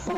Cas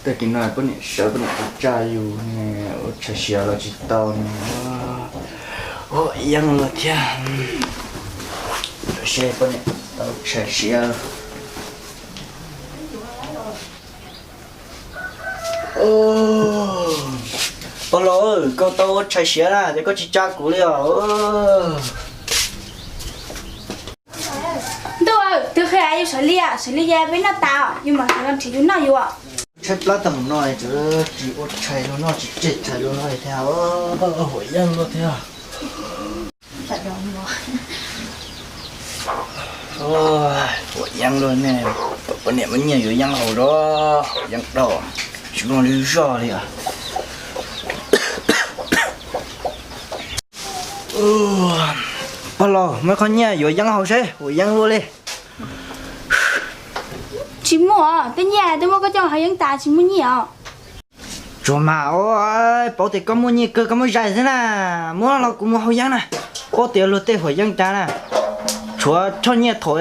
tag kis no poj niam sawv poj niam ua tsa yus ne, ua tshais siav los tsis tau ne. Ua yeeb los thiab, seb poj niam tau tshais siav. Pog laus, koj tau ua tshais siav na ces koj tsis tsa kuv li os. Ntuj, twb qhia yus sawv li, sawv li ces peb noj tas, yus mam sawv los nrhiav yus noj yus. Tshaib plab tag mus no tsis ua tshais los noj, tsis tseg tshais los noj thiab, huam yeeb luaj thiab. Huam yeeb luaj ne, poj niam muab nyiaj yuav yeeb haus los, huam yeeb dhau, tsis muaj lub zog li os. Pog laus, muab qhov nyiaj yuav yeeb haus seb huam yeeb luaj li. Tsis muaj, tej nyiaj twb muab koj coj haus yeeb tas, tsis muaj nyiaj os. Tsuas mas, paub tias koj muaj nyiaj kawg koj muab zais xwb na. Muab los kuv mus haus yeeb na. Paub tias luag tej huam yeeb cas na, tshuav choj nyiaj thaum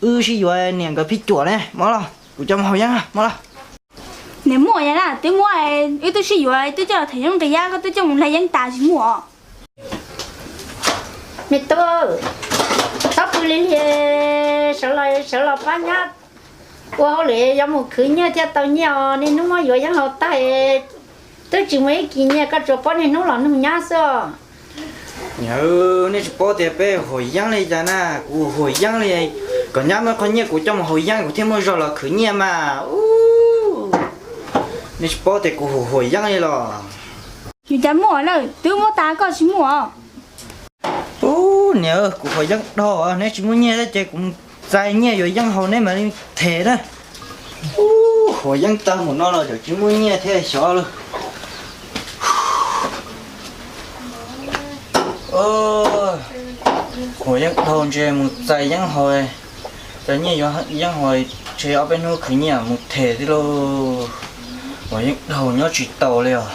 wb sib yuav niam nkawd phij cuam ne. Muab los kuv coj mus haus yeeb, muab los. Niam muaj yas na, twb muab, wb twb sib yuav twb coj los them zoo nqis yab, koj twb coj mus hlais yeeb tas tsis muaj. Me tub, txhob pw li li, sawv los pab nyab ua hauj lwm yuav mus khwv nyiaj thiaj tau nyiaj os. Niaj hnub muab yuav yeeb haus tag, twb tsis muaj ib kis nyiaj, koj tsuas paub niaj hnub los nug nyab xwb os. Niam, nej tsis paub tias peb huam yeeb li cas na, kuv huam yeeb li. Kom nyab muab qhov nyiaj kuv coj mus haus yeeb kuv thiaj muaj zog los khwv nyiaj mas. Nej tsis paub tias kuv huam huam yeeb li los. Yus cas muaj lawm, twb muab tas koj tsis muaj. Ub, niam, kuv huam yeeb dhau, neb tsis muaj nyiaj thiab ces kuv mus txais nyiaj yuav yeeb haus neb mam li them na. Ub, huam yeeb tag mus no los tseem tsis muaj nyiaj thiab xyov lawm. Huam yeeb dhau ntshe mus txais yeeb haus, txais nyiaj yuav yeeb haus ntshe ob peb hnub khwv nyiaj mus them thiab lauj. Huam yeeb dhau nyob tsis tau li os.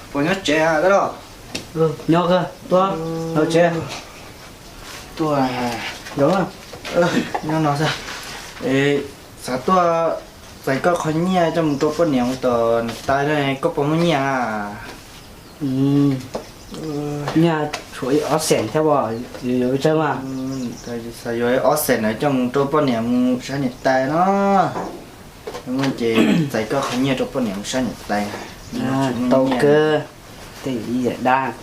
Puas nyob tsev dab laug? Nyob kawg, tuaj los tsev. Tuaj, nyob no xwb. Xav tuaj txais koj qhov nyiaj coj mus rau poj niam mus tom niam tais, koj puas muaj nyiaj a? Nyiaj tshuav ib ob xees thiab, yuav tsawg mas? Xav yuav ob xees na coj mus rau poj niam mus saib niam tais no. Muaj ces txais koj qhov nyiaj rau poj niam mus saib niam tais. Tau kawg, tej ib yam dab.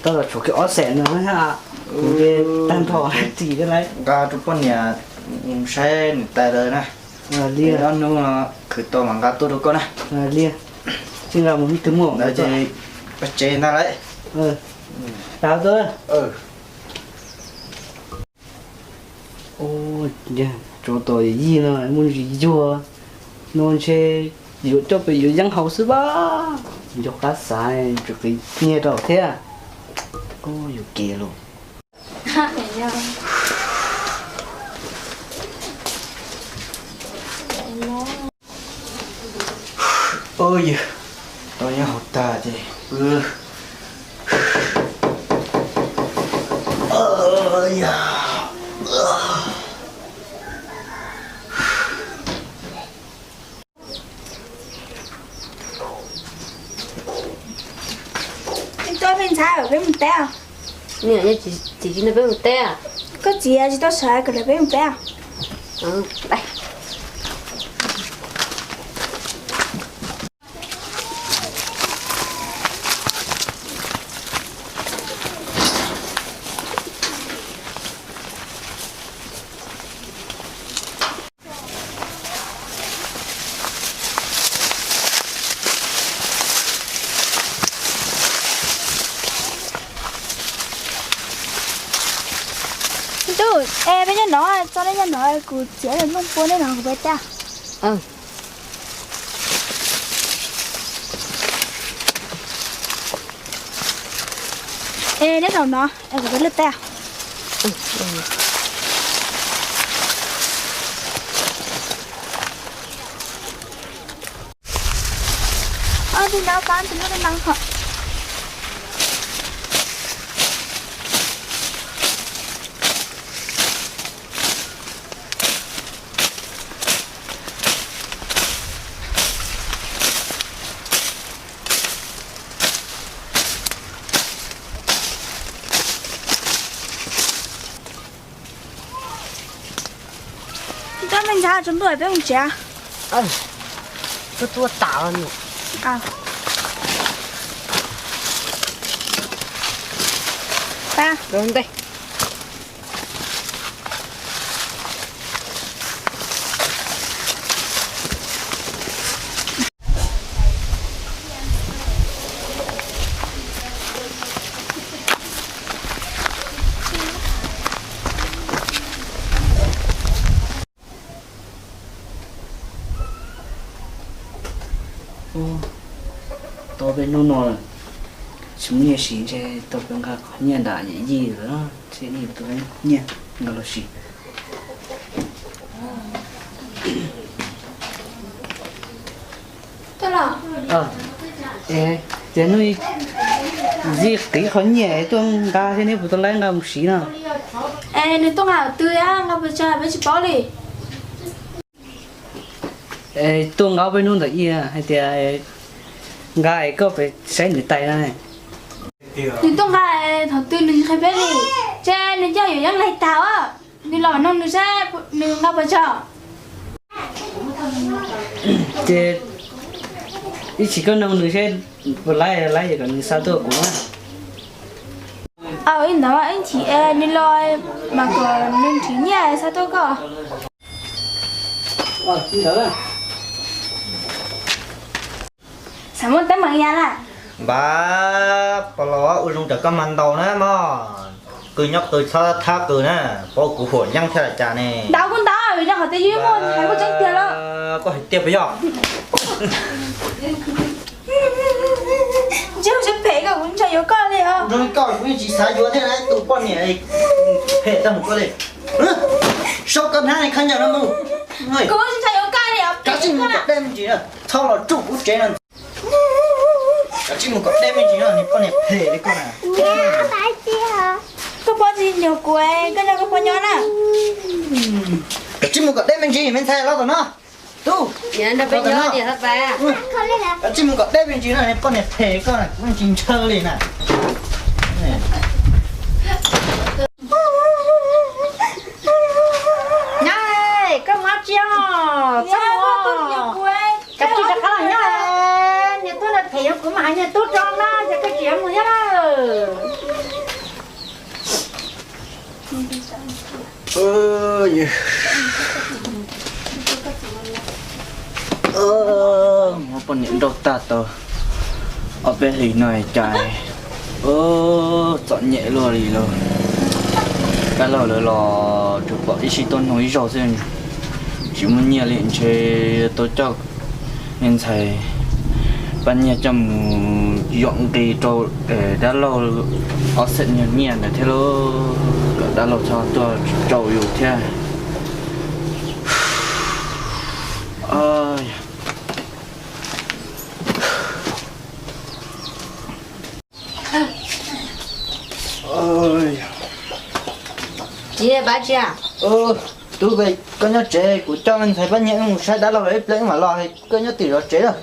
Koj los tshuav kiag ob xees no thiab, kuv ces tag nrho tsis lawm. Nqa rau poj niam mus saib niam tais lawm na. Li ob hnub no khwv tau mas nqa tuaj rau koj na. Li, tsis nqa mus ib tug muaj ntawd ces pab tsev ntag lauj. Tau tuaj. Tsov tom yij no muaj ntsis yuag, no ntshe yuav coj pem yuav yeeb haus xwb pab. Nco qab xav, tsum qiv nyiaj rau thiab. Yus kev los. Yog tau yeeb haus tag ces pw. Peb ntxhais, peb mus teb. Niam, txiv tsis nrog peb mus teb? Koj txiv tsis tau sawv, kom lawv peb mus teb. Tub, es peb nyob no, tso nej nyob no, kuv txiav lub nplooj pua nej no kuv peb teb. Es neb zaum no, es kuv peb lwj teb. Tus no pab tus no na ho. Koj me ntxhais, tsaus ntuj peb mus tsev. Koj tuaj tas los. Ntej. Tau peb hnub no tsis muaj nyiaj siv ntshe tau peb nqa qhov nyiaj nram yawm yij lawm, ntshe ib tus nyiaj nqa los siv. Ces hnub ntxiv qiv qhov nyiaj tuaj nqa thiab neb puas tau laib nqa mus siv no? Es nws tuaj nqa qhov twg, nqa pes tsawg peb tsis paub li. Tuaj nqa peb hnub ntawm ib hais tias nqa es koj pes saib nws tais no. Nws tuaj nqa thaum twg nws tsis qhia peb li, ces nws coj yuav yeeb laig tag os. Nws los no nws saib nws nqa pes tsawg. Ces ib chim koj nug nws seb puas laib, laib ces kom nws xa tuaj kuv na. Aw, ib ntawd ib chim nws los mas kom nws nrhiav nyiaj xa tuaj koj. Xav muaj teeb meem ib yam na. Npab, pog laus ua zoo cov koj mas ntaus na mog. Qw nyob qw txhob thab qw na, paub kuv huam yeeb thiab los cas ne. Ntaus kuj ntaus, vim rau qhov tias yus muaj hais muaj tseeb tiag lawm. Koj hais tiag puas yog? Ntshe kuv tsis phem, koj kuv ntshai yuav koj li os. Nrog koj kuv yeej tsis xav yuav thiab na, tus poj niam phem tag mus koj li. Sau koj hnab khab ncaws no mus. Kuv tsis ntshai yuav koj li os. Kav tsij mus kom deb me ntsis na, txhob los tsuj kuv tsev no. Kav tsij mus kom deb me ntsis no, niag poj niam phem li koj na. Koj poj tsis nyuam kuv, koj nyob koj poj nyob na. Kav tsij mus kom deb me ntsis, me ntxhais los tom no. Tub, kav tsij mus kom deb me ntsis no, niag poj niam phem li koj na, kuv tsis ntshaw li na. Nyab, koj mus dab tsi os? Txhob mus, kav tsij rov qab los nyob. Niag tub no phem yuav kuv mam hais niag tub tso na, ces koj tsis mus thiab lawm. Muab poj niam nrauj tag tau ob peb hlis no cas txom nyem luaj li lauj. Dab laug lawv los tsuas pom ib sij tuaj nug ib zaug xwb, tsis muaj nyiaj li, ntshe tau coj niag ntxhais pab nyiaj coj mus yuam nqi rau dab laug ob xeem nyuag nyiaj ntawd thiab lauj, kom dab laug txhob tuaj rau yus thiab. Tsis pab tsi? Tub, koj nyob tsev, kuv coj ntxhais pab nyiaj wb mus saib dab laug ib pliag wb mam los, koj nyob twm zov tsev lawm.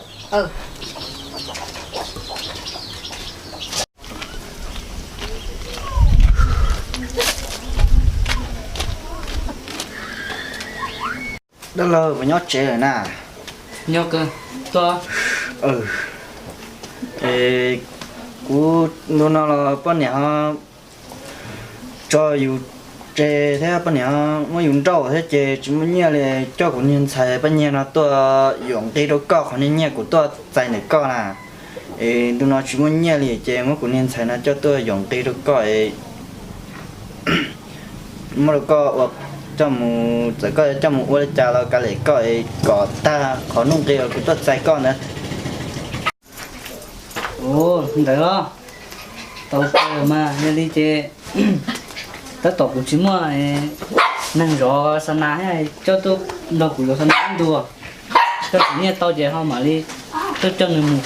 Dab laug, puas nyob tsev lawm na? Nyob kawg, tuaj. Es kuv ntu no los poj niam ho tso yus tseg thiab poj niam ho muab yus nrauj thiab ces tsis muaj nyiaj li, coj kuv niag ntxhais Paj Nyiag no tuaj yuam nqi rau koj qhov niag nyiaj kuv tuaj txais ntawm koj na. Es ntu no tsis muaj nyiaj li ces muab kuv niag ntxhais no coj tuaj yuam nqi rau koj es muab rau koj ua, coj mus, txawm koj coj mus ua li cas los kav liam koj es kom tag qhov nuj nqi uas kuv tuaj txais koj ntawd. Ua ntawd los tau kawg mas, yog li ces tab tom kuv tsis muaj neeg zov xa nas thiab, coj tuaj nrog kuv zov xa nas ib ntus, coj kuv nyiaj tau ces ho mam li tuaj coj nws mus.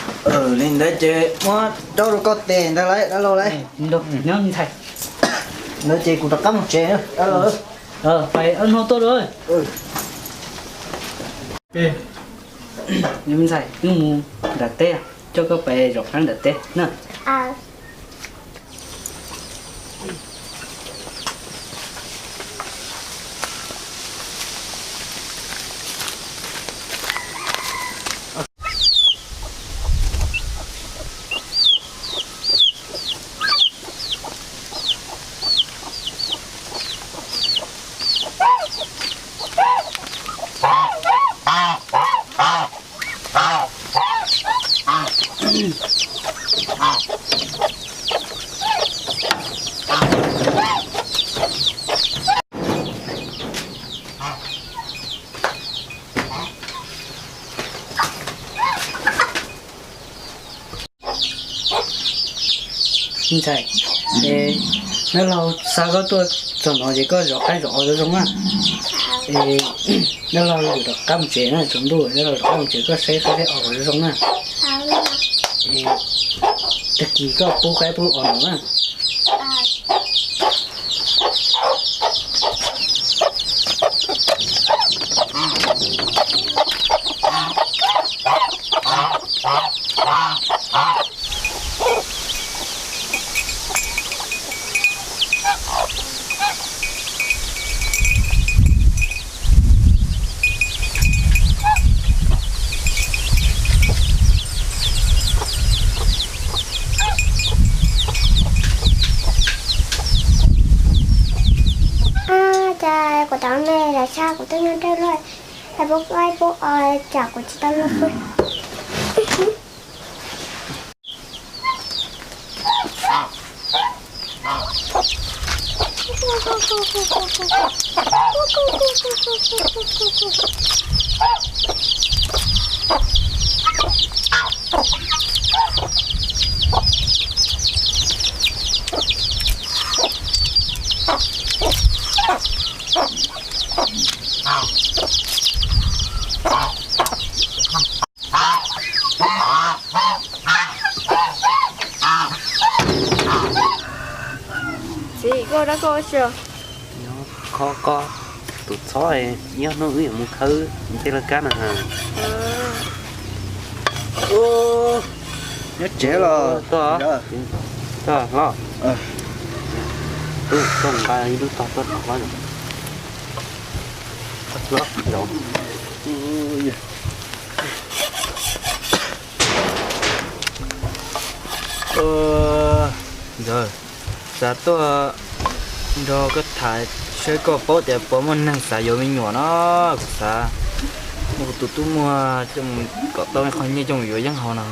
Li ntawd ces muab rau rau koj tes ntag lauj dab laug lauj. Nyob ntxhais. Ntawd ces kuv rov qab mus tsev dab laug. Pais ob hnub tuaj lauj. Ntxhais, wb mus nram teb, coj koj pais zaum qab nram teb na. Ntxhais, es dab laug xa koj tuaj txog no ces koj zov qaib zov os zoo zoo na. Es dab laug yuav rov qab mus tsev na, tsaus ntuj dab laug rov qab mus tsev, koj saib qaib saib os kom zoo zoo na. Es tag kis koj pub qaib pub os no na. Cas kuv cov me los tshaj kuv twb nyob dawb luaj, es pub qaib pub os tsam kuv tsis tau luag pw. Txiv, koj ua dab koj ua si. Nyob kho koj tus txhob, ib ob hnub wb yuav mus khawb tej laj kab na. Nyob tsev los toj hlob. Tub, koj nqa ib lub tog tuaj rau hlob. Hlob, ntawd xav tuaj nrog koj tham saib koj paub tias puas muaj neeg xav yuav me nyuam no. Kuv xav muab kuv tus tub muag coj mus kom tau ib qho nyiaj coj mus yuav yeeb haus no.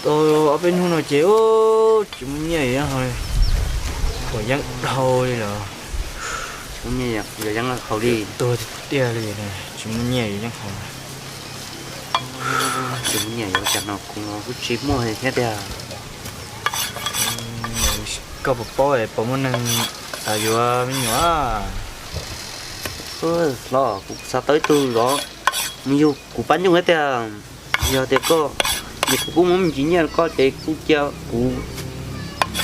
Tau ob peb hnub no ces tsis muaj nyiaj yuav yeeb haus li. Haus yeeb dhau li lawm. Tsis muaj nyiaj yuav yeeb haus li. Tuag tiag tiag li, tsis muaj nyiaj yuav yeeb haus. Tsis muaj nyiaj yuav cas no kuv los kuj tsis muaj thiab tiag. Koj puas paub puas muaj neeg xav yuav me nyuam? Hlob, kuv xav tau ib tug zov mus yug kuv pab nyuj thiab tiag. Yog tias koj, kuv kuj muaj me ntsis nyiaj rau koj ces kuj cia kuv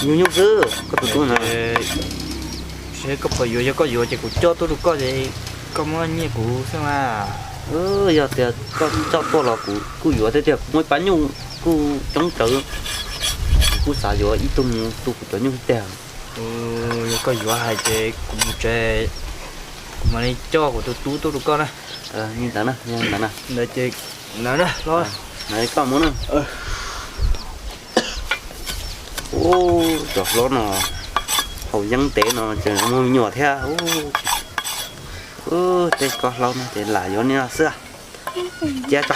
yug nyuj xwb koj tus tub na. Seb koj puas yuav, yog koj yuav ces kuv coj tuaj rau koj ces koj muab nyiaj kuv xwb mas. Yog tias koj coj tuaj los kuv kuj yuav thiab tiag, kuv muaj ib pab nyuj kuj coob tsawv, kuv kuj xav yuav ib tug mus tu kuv cov nyuj thiab tiag. Yog koj yuav hais ces kuv mus tsev, kuv mam li coj kuv tus tub tuaj rau koj na. Ntawd na, ntawd na. Ntawd ces, ntawd na, hlob. Ntawd koj mus na. Ub, cov hlob no haus yeeb ntev no ces muaj me nyuam thiab. Ub, tej koj hlob no ces lam yuav niaj xwb. Cia tso.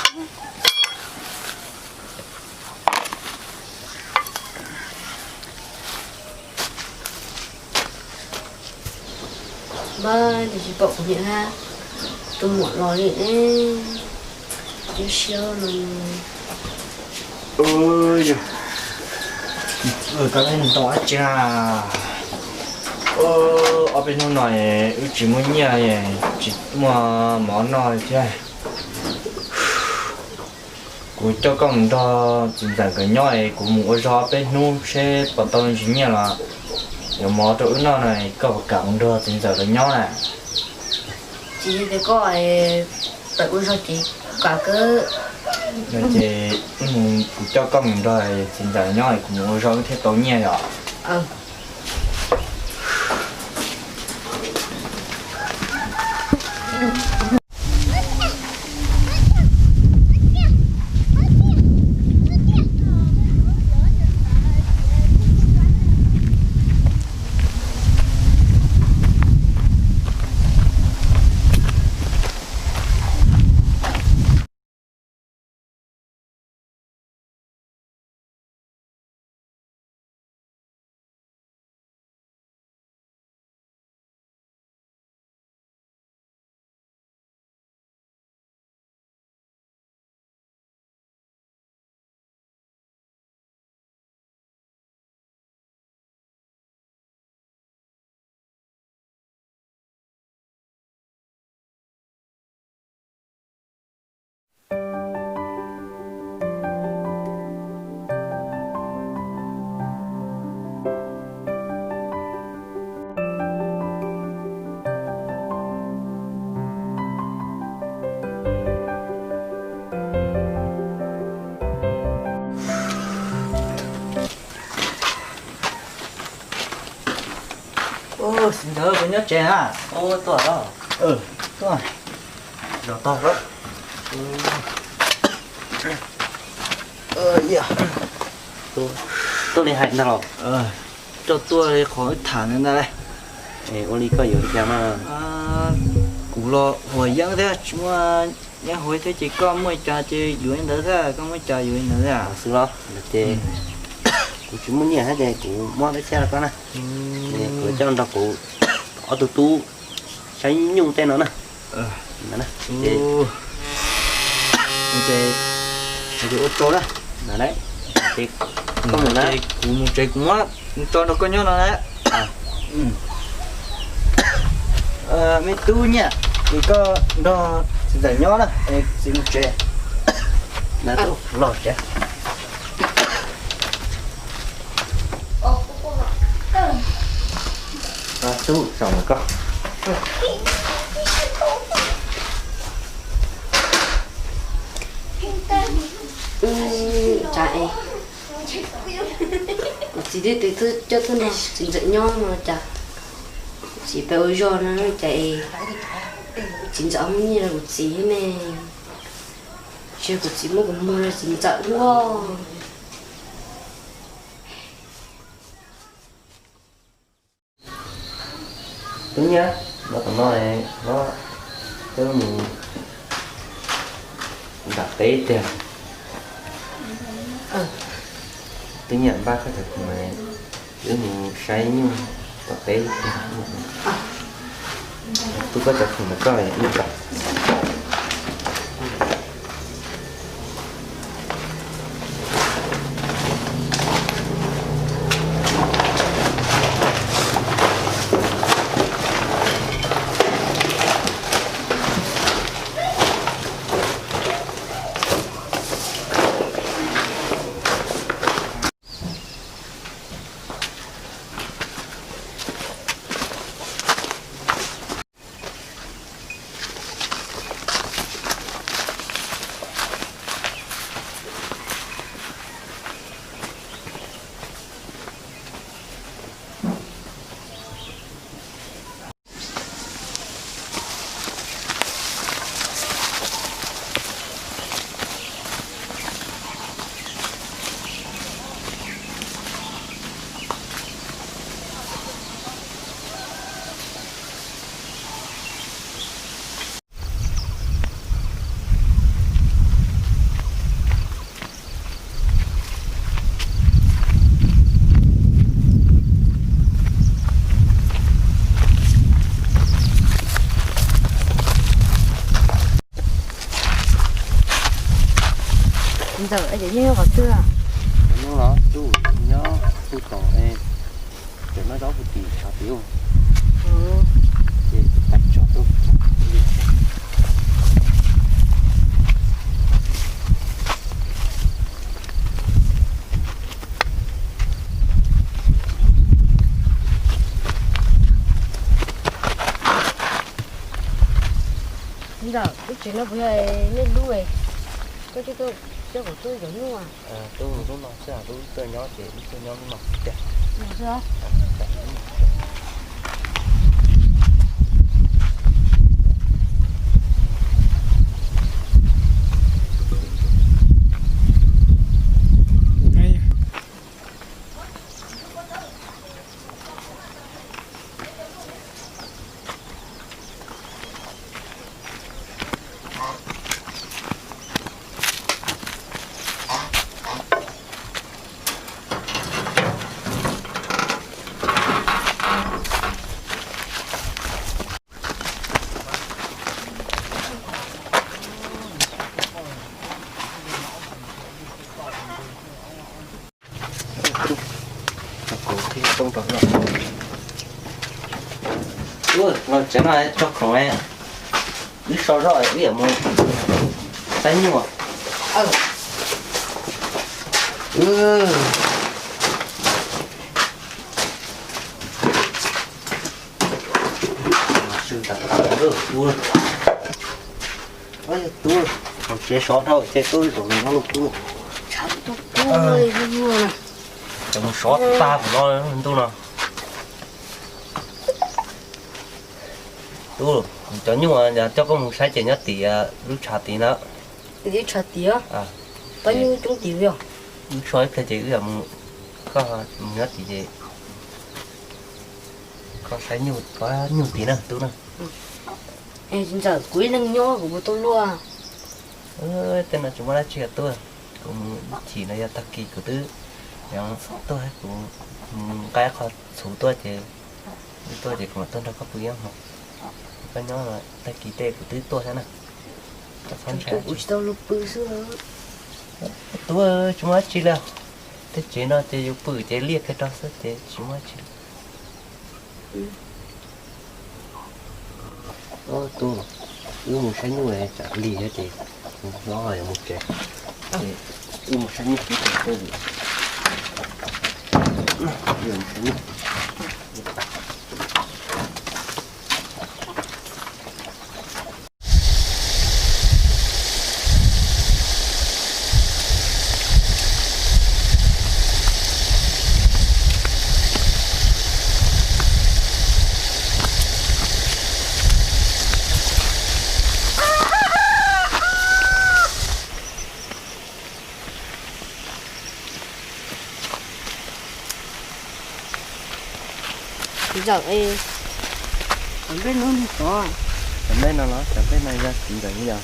Npab, nws tsis pom kuv niam hab tus muam los li ne. Twb siab no. Koj ntau dab tsi na? Ob peb hnub no wb tsis muaj nyiaj, tsis muaj mov noj li thiab. Kuv coj koj mus nrog txiv ntxawm nkawd nyob es kuv mus ua zog peb hnub seb puas tau me ntsis nyiaj los yuav mov rau wb noj no, koj puas kam mus nrog txiv ntxawm lawv nyob na? Tsis yog tias koj tawm ua zog ces kuv kam kawg. No ces kuv coj koj mus nrog txiv ntxawm nyob es kuv mus ua zog wb thiaj tau nyiaj yom. Txiv ntxawm, koj nyob tsev na? Tuaj, tuaj. Zov tag. Tuaj li hais ntag los? Coj tuaj li qhov wb tham ntawd ntag lauj. Ua li koj yuav li cas mas? Kuv los huas yeeb thiab tsis muaj nyiaj huv thiab ces koj muaj li cas ces yuav li ntawd xwb, koj muaj li cas yuav li ntawd xwb. Xwb los ces kuv tsis muaj nyiaj thiab ces kuv muab peb txhiab rau koj na. Kuv coj nrog kuv ob tug tub saib nyuj tej no na. Ces ua rau na. Koj mus na. Kuv mus tsev kuv muab tso nrog koj nyob no na. Me tub Nyiaj, es koj nrog txiv ntxawm nyob na, txiv mus tsev. Los tsev. Tub, zaum ntawm koj. Cas es kuv txiv twb coj tuaj nrog txiv ntxawm nyob no cas kuv txiv pab ua zog no cas es kuv txiv ntxawm muab nyiaj rau kuv txiv thiab ne. Tsis yog kuv txiv muab kuv muag rau txiv ntxawm ua. Tub Nyiaj, los tom no, los peb mus nram teb tiag. Tub Nyiaj, npaj koj cov khoom, wb mus saib nyuj tom teb tiag. Pub koj cov khoom ntawm koj, wb mus. Ntxawm, es cov nyuj nyob qhov twg? Cov nyuj los tub nyob hu tom, cov no zaub hu tim tshav tim ub. Ces tag tso tub. Ntxawm, lub tsev no puas yog nej lub? Koj coj tuaj saib kuv tub cov nyuj. Tub, lub no xwb, lub tuaj nyob ces wb tuaj nyob lub no tiag. Los tsev no tso khoom, wb so zoj wb yuav mus saib nyuj. Tub, tsev sov dhau ces tub zaum no lub pub. Cov mus sov tag kuv no ntuj no. Tub, cov nyuj coj koj mus saib ces nyob tim lub tshav tid na. Lub tshav tid, pab nyuj coob tid li os. Wb so ib pliag ces wb mus, koj mus nyob tid ces koj saib nyuj, pab nyuj tid na tub na. Ntxawm, kuv ib leeg nyob kuv puas tau luaj? Tej no tsis muaj dab tsi os tub. Kuv mus ib chim no yog tag kis kuv twb tuaj, kuv mus nqa qhov txhuv tuaj ces, tuaj ces kuv mam tuaj nrog koj pw ib hmo. Koj nyob tag kis tej kuv twb tuaj thiab na. Koj txhob ntshai. Kuv tsis tau luag pw xwb. Tub, tsis muaj dab tsi li. Tej tsev no ces yus pw ces liaj kiag rau xwb ces tsis muaj dab tsi li. Tub, wb mus saib nyuj tsam lig thiab ces hlob yuav mus tsev. Wb mus saib nyuj tib tsev tub. Ntxawm, cov nplej no, cov nplej no los cov nplej no yog txiv ntawd yog.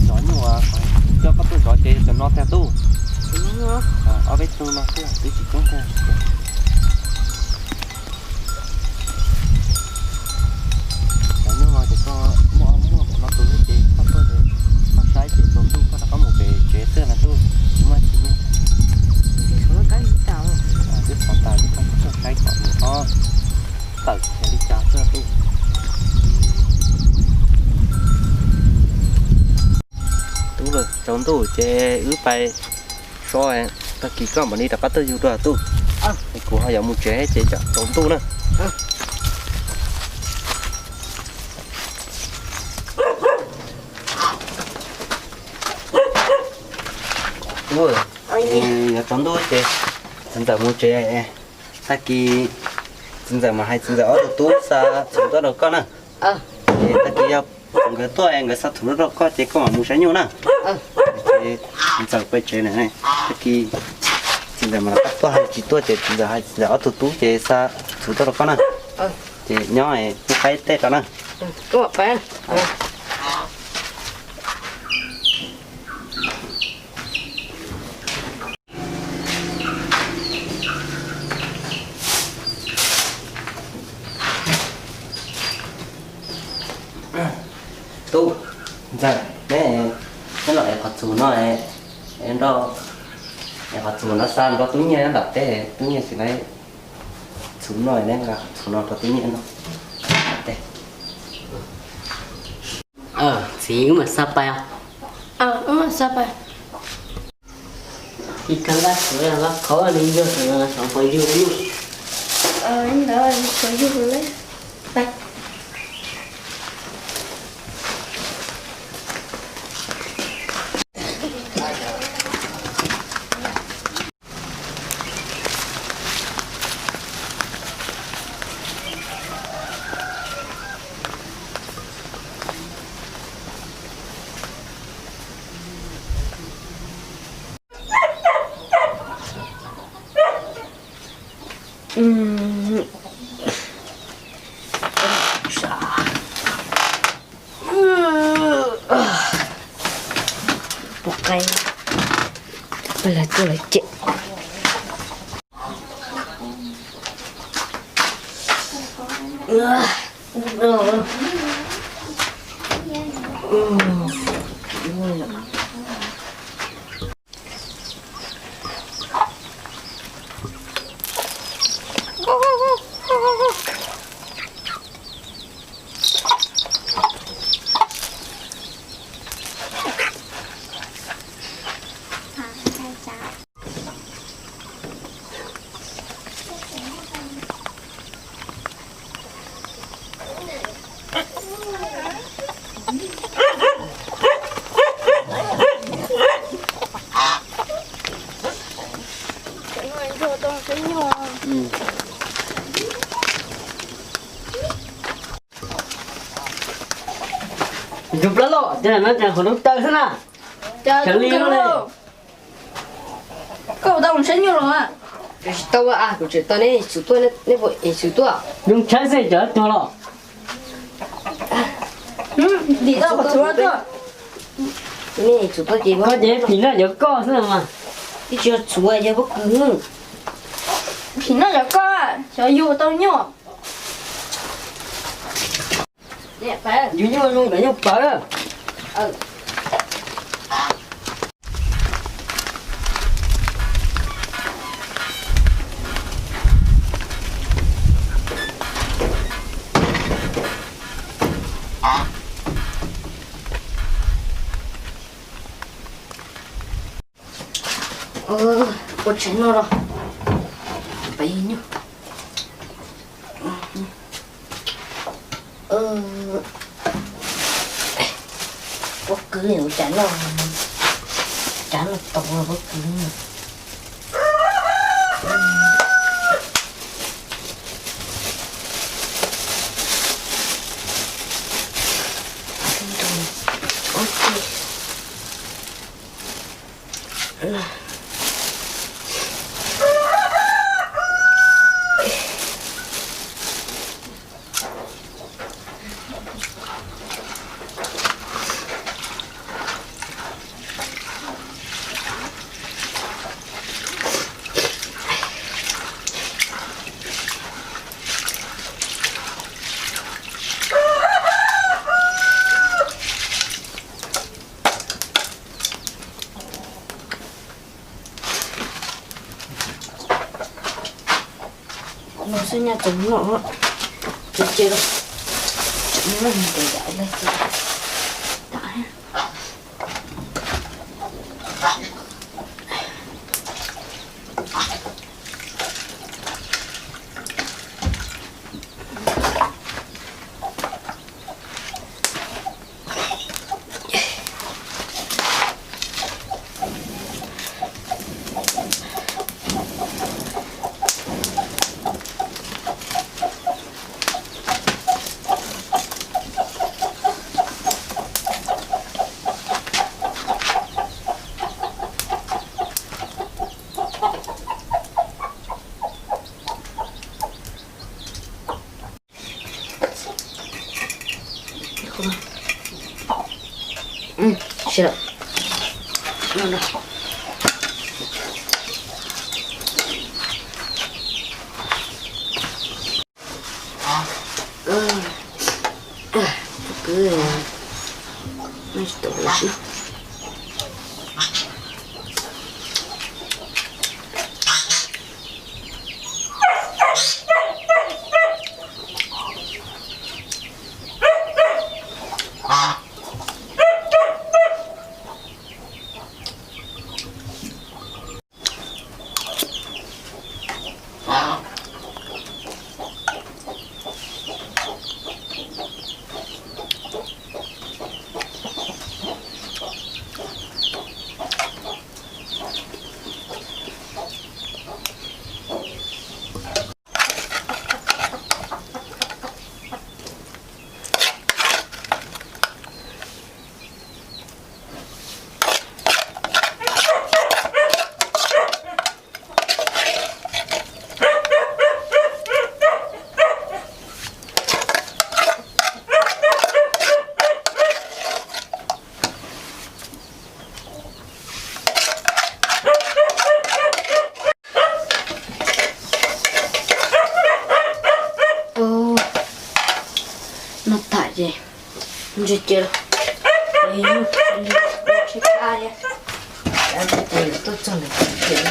Zov nyuj, coj koj tuaj zov ces cov no tiag tub. Ob peb tug no xwb twb tsis coob tiag. Cov nyuj no ces koj muaj, muaj npaum no tus ces koj tuaj, koj saib ces tsaus ntuj koj rov qab mus pem tsev xwb na tub, tsis muaj tsis muaj. Twb xov tas, koj tuaj saib kom mus ob tawm kiag li cas xwb tub. Tub, tsaus ntuj ces wb pais so, tag kis koj mam li rov qab tuaj yug dua tub. Kuv ho yuav mus tsev ces tsam tsaus ntuj na. Yuav tsaus ntuj ces txiv ntxawm mus tsev. Tag kis txiv ntxawm mas hais txiv ntxawm ob tug tub xa txhuv tuaj rau koj na. Ces tag kis yog nkawd tuaj nkawd xa txhuv tuaj rau koj ces koj mam mus saib nyuj na. Ces txiv ntxawm pais tsev na. Tag kis txiv ntxawm mas rov qab tuaj, hais tsis tuaj ces txiv ntxawm hais txiv ntxawm ob tug tub ces xa txhuv tuaj rau koj na. Ces nyob pub qaib tej rau na. Tub, ntxawm, neb, neb los ev qhov txhuv no, nrog, ev qhov txhuv no xa nrog tub nyiag nram teb, tub nyiag tsis laib txhuv no, neb nqa qhov txhuv no rau tub nyiag noj. Txiv, wb mam xa pais os. Wb mam xa pais. Ib kab nqaj txhuv, nqaj qhov nws yog xyov puas yug li. Ntawd puas yug li. Pub qaib, peb lawv tuaj lawv cem. Tus plab loj, cas no cas qhov noob taw xwb na. Cas li no ne. Koj tau mus saib nyuj los? Tsis tau a, kuv tseem tau neb txhuv tuaj, neb puas ev txhuv tuaj? Zoo tshaib xwb, cov tuag los. Ntim tau qhov txhuv tuaj. Neb ev txhuv tuaj ces koj ces phim noj cov koj xwb mas. Twb tsis yog txhuv, yog pob kws. Phim noj cov koj, xyov yug tau nyuj. Yus nyuj zoo nkawd nyuj pawv. Ua tshais noj los peb nyuj. Pob kws ua cas noj, cas noj tau pob kws. No xwb nyaj txaus noj, ces ces los tseem noj mus tus yam lawm ces tas. Sim lawm. Tus kwv, tsis tau lawm. Noj tag ces ntsia cia, tsheb kab thiab, ces tuaj txog ntawm tsev.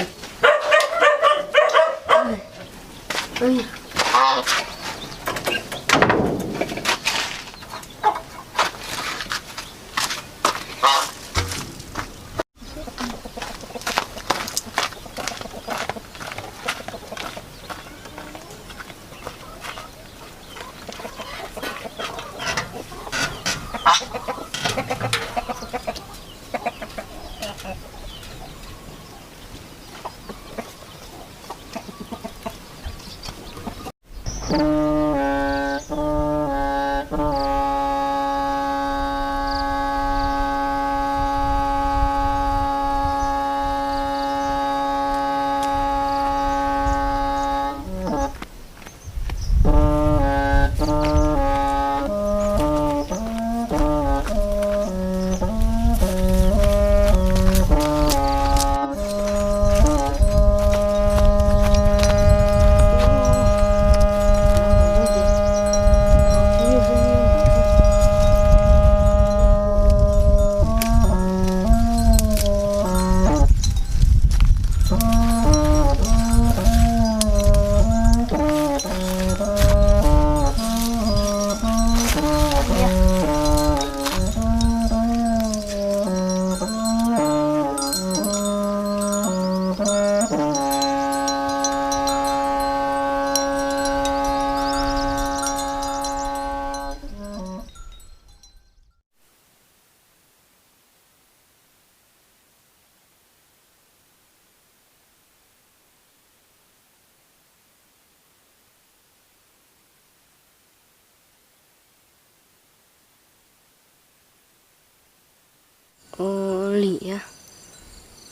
Ua li thiab,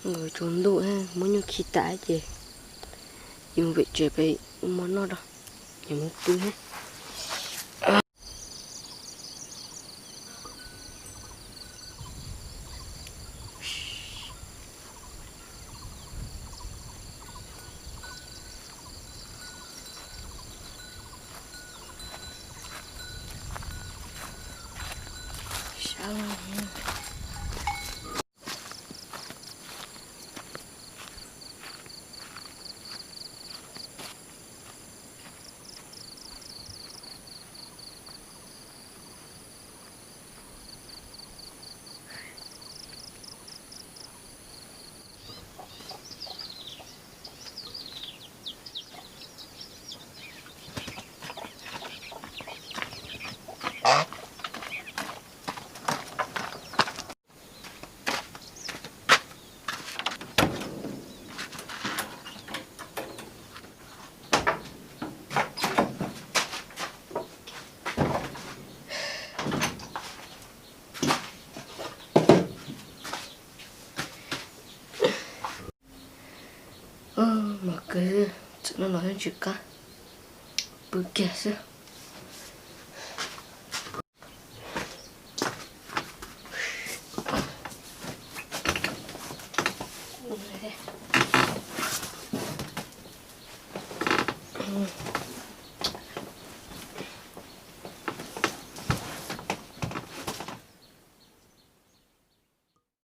nkawd tsaus ntuj, muab nyuj khi tas ces yuav mus pem tsev pem ua mov noj rau, yuav mus pw thiab. Mos kawg, txawm no los yeej tsis qab, pw kiag xwb. Mus.